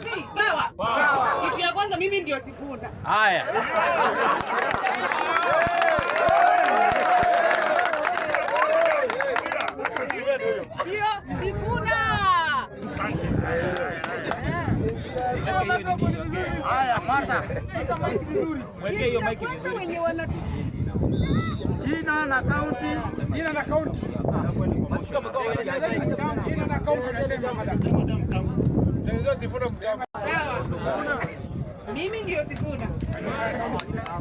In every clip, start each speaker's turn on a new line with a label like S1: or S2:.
S1: Gen Z, power. Kitu ya kwanza mimi ndio Sifuna.
S2: Haya.
S1: Ndio Sifuna.
S3: Haya, Martha.
S2: Mwekee
S1: Kitu
S2: hiyo
S1: ya
S2: mic
S1: kwanza
S2: vizuri.
S1: wenye wanatu
S3: Jina na kaunti.
S4: Jina na kaunti. Jina na kaunti unasema, madam.
S1: Sawa. Mimi ndio Sifuna.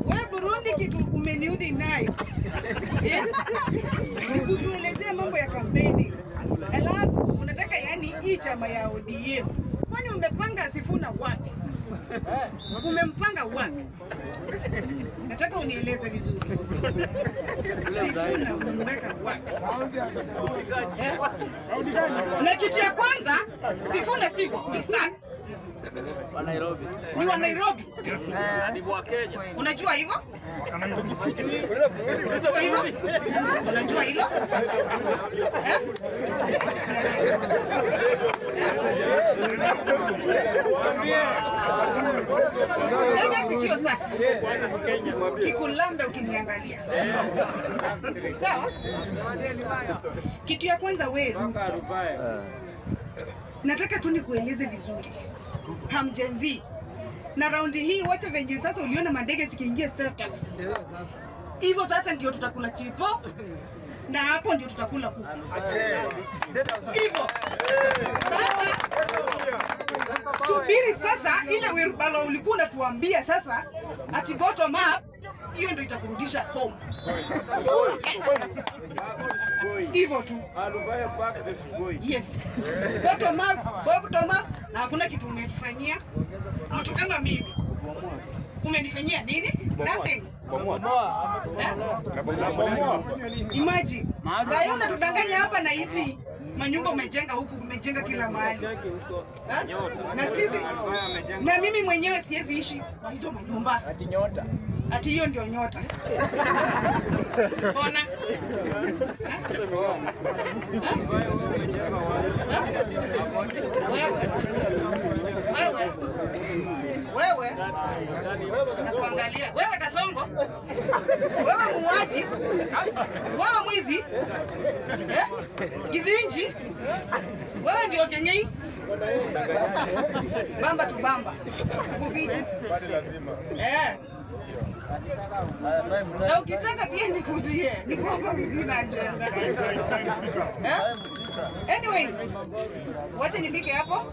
S1: We Burundi, kitu umeniudhi nayo, eh? Ni kutuelezea mambo ya kampeni, alafu unataka yani hii chama ya ODM. Kwani umepanga Sifuna wapi? Umempanga wapi? Nataka unieleze vizuri. Sifuna umemweka wapi? Eh? Na kitu ya kwanza, Sifuna si wa Western, ni wa Nairobi. Unajua hivyo? Unajua hivyo? Unajua hilo? Eh? Tega sikio sasa. Kikulambe ukiniangalia. Sawa? Kitu ya kwanza, wewe Ruto, nataka tu nikueleze vizuri. Ham Gen Z. Na raundi hii wote venye sasa uliona mandege zikiingia State House. Hivyo sasa ndio tutakula chipo na hapo ndio tutakula kuku. Hivyo. Sasa subiri sasa, ile wheelbarrow ulikuwa unatuambia sasa ati bottom up, hiyo ndio itakurudisha home. Yes. Hivyo tu. Yes. Bottom up, bottom up, na hakuna kitu umetufanyia. Mtu kama mimi umenifanyia nini? Nothing. Eh? Imagine. Sasa hiyo unatudanganya hapa na hizi manyumba umejenga huku, umejenga kila mahali. Ha? Na sisi na mimi mwenyewe siwezi ishi kwa hizo manyumba.
S4: Ati nyota.
S1: Ati hiyo ndio nyota. Ona. Wewe. Wewe. Wewe. Nakuangalia. Wewe Kasongo. Wewe muuaji. Wewe mwizi. Eh? Githinji. Wewe ndio Kenyei. Bamba tu bamba. Sikufichi. Eh. Na ukitaka pia nikujie. Niko hapa mimi na agenda. Eh? Anyway, wacha nifike hapo.